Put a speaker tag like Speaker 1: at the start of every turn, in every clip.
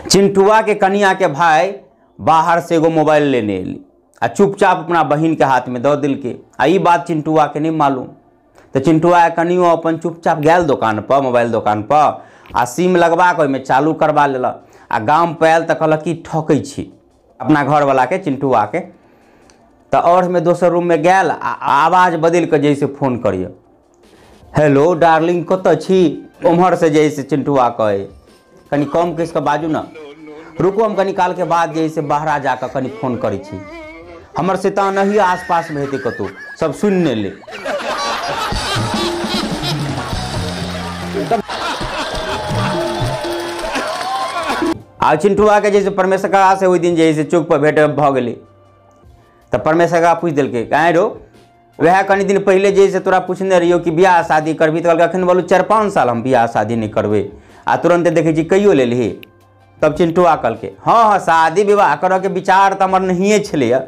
Speaker 1: चिंटुआ के कनिया के भाई बाहर से एगो मोबाइल लेने एली आ चुपचाप अपना बहिन के हाथ में दऽ देलकै। आ ई बात चिंटुआ के नहीं मालूम, तो चिंटुआ कनियो अपन चुपचाप गेल दोकान पर, मोबाइल दोकान पर, आ सिम लगवा के ओहिमे चालू करवा लेलक। आ गाम पर आयल तऽ कहलक कि ठकै छी अपना घरवला के चिंटुआ के। तऽ और में दोसर रूम में गेल आ आवाज बदलि कऽ जैसे फोन करिए, हेलो डार्लिंग कतऽ छी, उम्हर से जैसे चिंटुआ कहे कनि कम कहि कऽ बाजू ना, रुको हम कनि काल के बाद जैसे बाहरा जाकऽ कनि फोन करै छी, हमर शैतान अही आसपास में हेतै कतौ, सब सुनि नहि ले। आ चिंटुआ के जैसे परमेश्वर काका से ओहि दिन जैसे चौक पर भेंट भऽ गेलै, तऽ परमेश्वर काका पूछि देलकै आँय रौ, वएह कनि दिन पहिले जे तोरा पूछने रहियौ कि बियाह शादी करबही, तऽ कहलकै अखन बोलू 4-5 साल हम बियाह शादी नहि करबै, आ तुरन्ते देखै छी कहियो लेलही। तब चिंटुआ कहलकै हँ हँ शादी विवाह करऽके विचार तऽ हमर नहिए छलैए,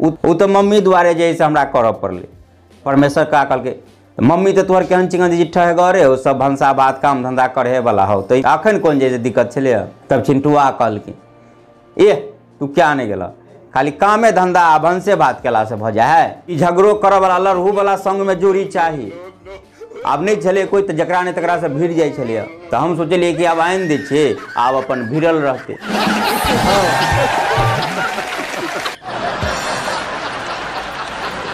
Speaker 1: ओ तऽ मम्मी दुआरे जे से हमरा करऽ पड़लै। परमेश्वर का कहलकै मम्मी तऽ तोहर केहन चिकन जे ठहगरे हो, सब भनसा भात काम धंधा करेवला हो, तऽ अखन कोन जे दिक्कत छलैए। तब चिंटुआ कहलकै एह तू क्या नहि गेलह, खाली कामे धंधा आ भनसे भात केलासँ भऽ जाइ है, ई झगड़ो करऽवला लड़हूवला संगमे जोड़ी चाही। आब नहि छलै कोइ तऽ जकरा नहि तकरासँ भिड़ जाइ छलैए, तऽ हम सोचलियै कि आब आनि दै छियै, आब अपन भिड़ल रहतै।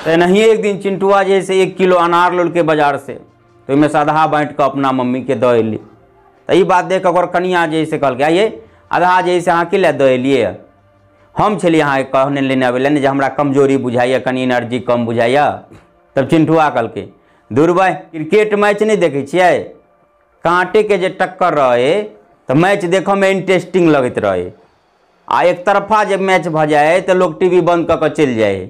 Speaker 1: तऽ एनाहिए एक दिन चिंटुआ जे से 1 किलो अनार लेलकै बाजार से, तऽ ओहिमे से आधा बाँटि कऽ अपना मम्मीके दऽ एली। तऽ ई बात देख कऽ ओकर कनिया जे से कहलकै आइये आधा जे से अहाँ की लए दऽ एलियै, हम छलियै अहाँके कहने लेने अबै लए ने जे हमरा कमजोरी बुझाइए, कनि एनर्जी कम बुझाइए। तब चिंटुआ कहलकै दूर भाइ क्रिकेट मैच नहि देखै छियै, काँटेके जे टक्कर रहै तऽ मैच देखऽमे इंटरेस्टिंग लगैत रहै, आ एकतरफा जे मैच भऽ जाइ तऽ लोक टी वी बंद कऽ कऽ चलि जाइ।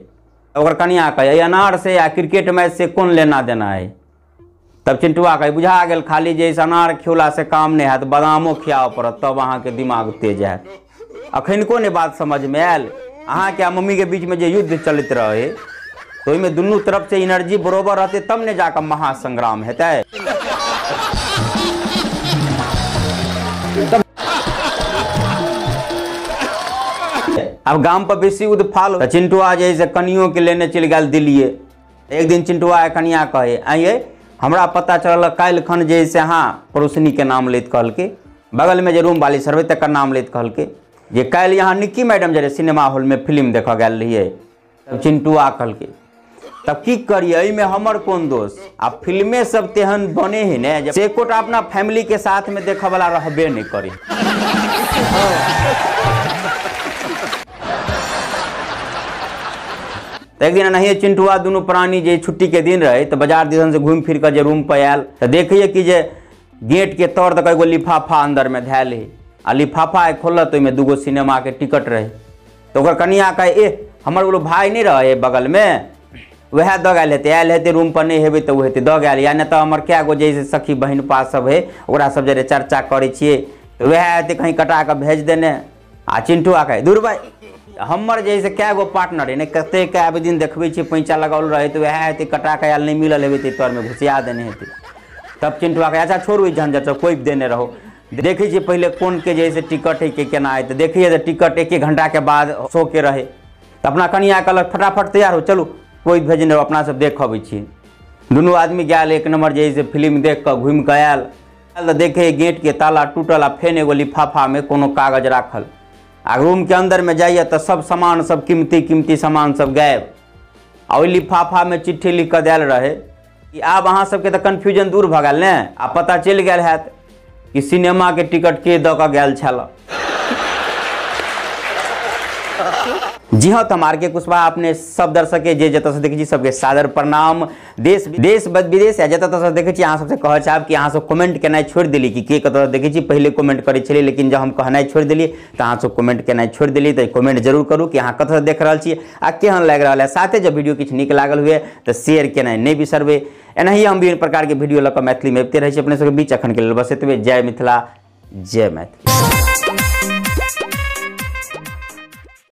Speaker 1: ओकर कनिया कहै अनार से आ क्रिकेट मैच से कोन लेना देना है। तब चिंटुआ कहै बुझा गेल खाली जे अनार खियौला से काम नहि हैत, बादामो खियाबऽ पड़त तब अहाँके दिमाग तेज हैत। अखनको नहि बात समझमे आयल, अहाँके आ मम्मीके बीचमे जे युद्ध चलैत रहै तऽ ओहिमे दुनू तरफ से एनर्जी बरोबर रहतै तब ने जाकऽ महासंग्राम हेतै। आब गाम पर बेसी उदफाल, तऽ चिंटुआ जे से कनियो के लेने चलि गेल दिल्लीए। एक दिन चिंटुआ कनिया कहे आइये हमरा पता चलल काल्हि खन जे से अहाँ पड़ोसनी के नाम लैत कहलकै, बगलमे जे रूम वाली सरबै तकर नाम लैत कहलकै जे काल्हि यहाँ निक्की मैडम जे सिनेमा हॉलमे फिल्म देखऽ गेल रहियै। तब चिंटुआ कहलकै तब की करियै, एहिमे हमर कोन दोष, आ फिल्मे सब तेहन बने है ने से एकोटा अपना फैमिली के साथ में देखऽ वाला रहबे नहि करे। एक दिन एनाहिए चिंटुआ दुनू प्राणी जे छुट्टी के दिन रहे तऽ बाजार दिसन से घूमि फिर कऽ जे रूम पर आयल तऽ देखैए कि जे गेट के तर तक एगो लिफाफा अंदर में धयल है, आ लिफाफा खोलत ओहिमे 2 गो सिनेमा के टिकट रहे। तऽ ओकर कनिया कहे एह हमर बोलो भाई नहि रहे बगल में, वएह दऽ गेल हेतै, आयल हेतै रूम पर नहि हेबै तऽ ओ हेतै दऽ गेल, या नहि तऽ हमर कए गो जे सखी बहिनपा सब है ओकरा सब जरे चर्चा करै छियै तऽ वएह हेतै कहीं कटा कऽ भेज देने। आ चिंटुआ कहे दूर भाई हमर जे से कए गो पार्टनर है ने, कतेक आबे दिन देखबै छियै पैंचा लगाओल रहै तऽ वएह हेतै कटा कऽ आयल नहि मिलल हेबै तऽ तरमे घुसिया देने हेतै। तब चिंटुआ कहे अच्छा छोड़ू ई झंझट सब, कोइ देने रहो, देखै छियै पहिले कोन के जे से टिकट है के केना है। तऽ देखिए तऽ टिकट 1 घंटा के बाद शो के रहे। तऽ अपना कनिया कहलक फटाफट तैयार हो चलू कोइ भेजने रहो अपना सब देख अबै छी। दुनू आदमी गेल 1 नंबर जे से फिल्म देख कऽ घूमि कऽ आयल, तऽ देखे गेट के ताला टूटल आ फेन एगो लिफाफामे कोनो कागज राखल, आ रूम के अंदर में जाइए तऽ सब सामान सब कीमती कीमती सामान सब गायब, आ ओहि लिफाफामे चिट्ठी लिख कऽ देल रहे कि आब अहाँ सबके तऽ कन्फ्यूजन दूर भऽ गेल ने, आ पता चलि गेल हैत कि सिनेमा के टिकट के दऽ कऽ गेल छल। जी हाँ, तो हम आर के कुशवाहा अपने सब दर्शक के जे जतऽ से देखै छी सबके सादर प्रणाम। देश देश विदेश या जतऽ ततऽ देखै छी अहाँ सबसे कहऽ चाहब कि अहाँ सब कमेंट केनाइ छोड़ि देली कि के कतऽ देखै छी। पहिले कमेंट करै छलियै लेकिन जब हम कहनाइ छोड़ि देलियै तऽ अहाँ सब कमेंट केनाइ छोड़ि देलियै। तऽ कमेंट जरूर करू कि अहाँ कतऽ देख रहल छी आ केहन लागि रहल है। साथे जब वीडियो किछु नीक लागल हुए तऽ शेयर केनाइ नहि बिसरबै। एनाहिए हम विभिन्न प्रकारके वीडियो लऽ कऽ मैथिलीमे अबिते रहै छी अपने सबके बीच। अखन के लेल बस एतबे। जय मिथिला, जय मैथिली।